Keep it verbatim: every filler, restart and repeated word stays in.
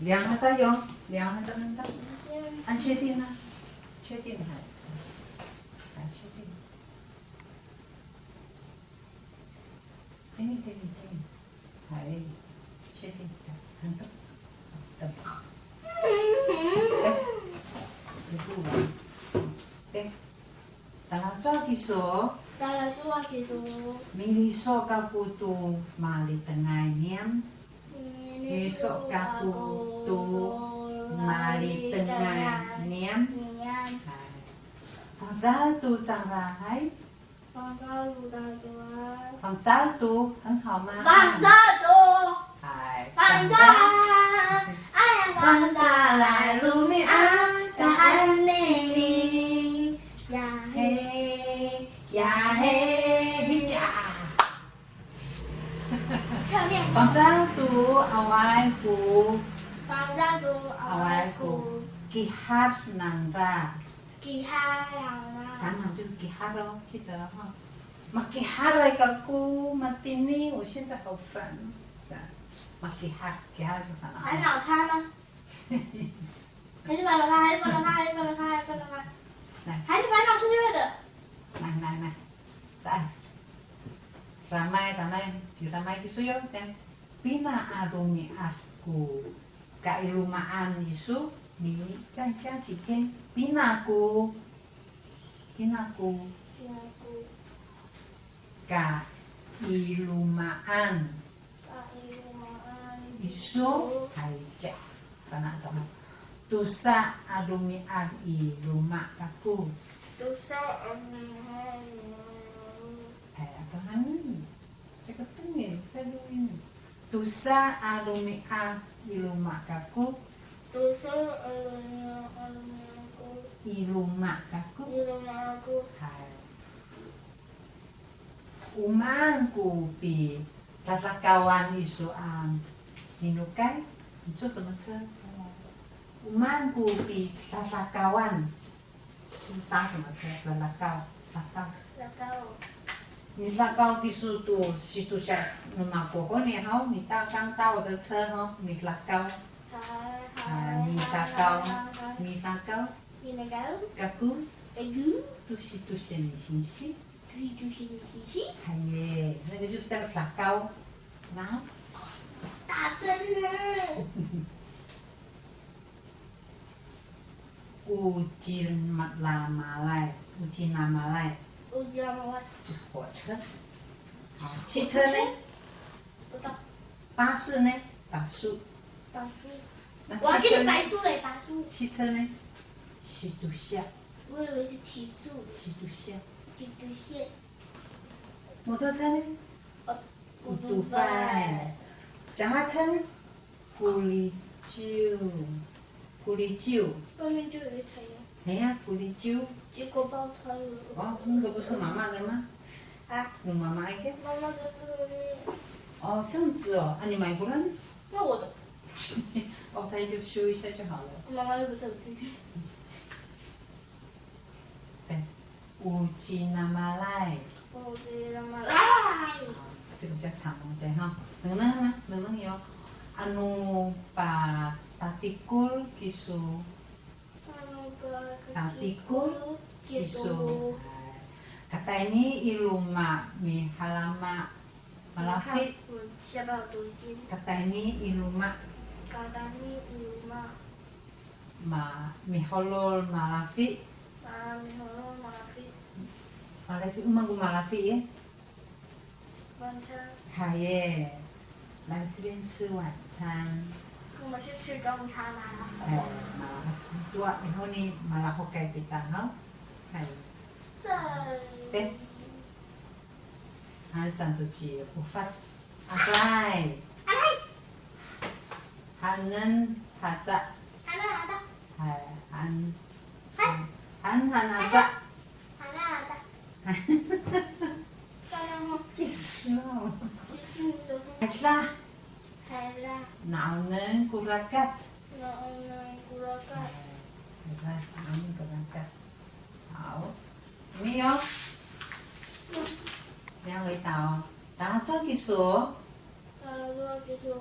两个再用，两个再用到。啊，确定吗？确定还？啊，确定。等一等，等一等。哎，确定，很多，很多。哎，一步完。对。 Talacowa kiso? Talacowa kiso? Miliso kako to malitengay niyam. Miliso kako to malitengay niyam. Hay. Fangcal to cangra, hay. Fangcal to cangra. Fangcal to, 很好吗？Fangcal to. Hay, fangcal. Fangcalay romi'ad saan nini. Yahe, yahe, hica. Fangcal to awaay ko. Fangcal to awaay ko. Kihar nangra. Kihar nangra. 当然就是 kihar 咯，记得哈。Makiharay kako, matini, 我现在好烦。Makihar, kihar 就烦恼。烦恼他吗？还是烦恼他，还是烦恼他，还是烦恼他，还是烦恼他？来。还是烦恼世界的？来来来，再。Ramay, ramay, ci ramay kiso yo, ten. Pina a romi'ad ko kailoma'an iso, ni, 再加几天, pina ko, pina ko kailoma'an iso, hay, ca. Fana' to. Tosa a romi'ad i loma' kako. Tosa a romi'ad i loma' kako. Hay, ato hanen. Caka tengil, sadoin. Tosa a romi'ad i loma' kako. Tosa a romi'ad i loma' kako. I loma' kako. I loma' kako. Hay. O maan ko pidadakawan iso a minokay? 你坐什么车？O maan ko pidadakawan? 就是搭什么车？Lalakaw, lakaw. Lakaw. Milakaw kiso to sitosiya no mako koni haw, 你搭刚搭我的车 haw, milakaw. Hay, hay, milakaw, hay, hay. Milakaw. Milakaw. Kako. Kako. To sitosiya ni singsi. To sitosiya ni singsi. Hay, 那个就是叫 lakaw. 然后？打针了。 O cinamalay, o cinamalay. O cinamalay. 就是火车。好，汽车呢？不到。巴士呢？Pasu. Pasu. 那汽车呢？我要跟你白书嘞，白书。汽车呢？Sitosiya. 我以为是提速。Sitosiya. Sitosiya. 摩托车呢？哦，Otofay. Otofay. 脚踏车呢？Koliciw. Koliciw. 外面就有一台呀。哎呀，koliciw. 结果爆胎了。哦，那个不是妈妈的吗？啊？有妈妈一个？妈妈的那个。哦，这样子哦，啊，你买回来呢？那我的。哦，他就修一下就好了。妈妈又不是很贵。对。 O cinamalay. O cinamalay. 这个比较长哦，对哈。Nengneng, nengneng yo. Ano patatikol kiso. Ano patatikol kiso. Katayni i loma' mihalama malafi. Katayni i loma'. Katayni i loma'. Ma, miholol malafi. Ma, miholol malafi. Malafi, o maan ko malafi i? 晚餐。Hay. 来这边吃晚餐。我们是吃中餐吗？哎，malafi. Tua, i honi malahokay kita, ha? Hay. 这。对。 Haen saan to ci Ofad. Aray. Aray. Haenen haca. Haenen haca. Hay, han. Hay. Han, han haca. Haenen haca. Kiso. Kiso. Hala. Hala. Na'onen ko rakat. Na'onen ko rakat. Hay, hala, na'onen ko rakat. 好，没有？你要回答哦。Talacowa kiso? Talacowa kiso?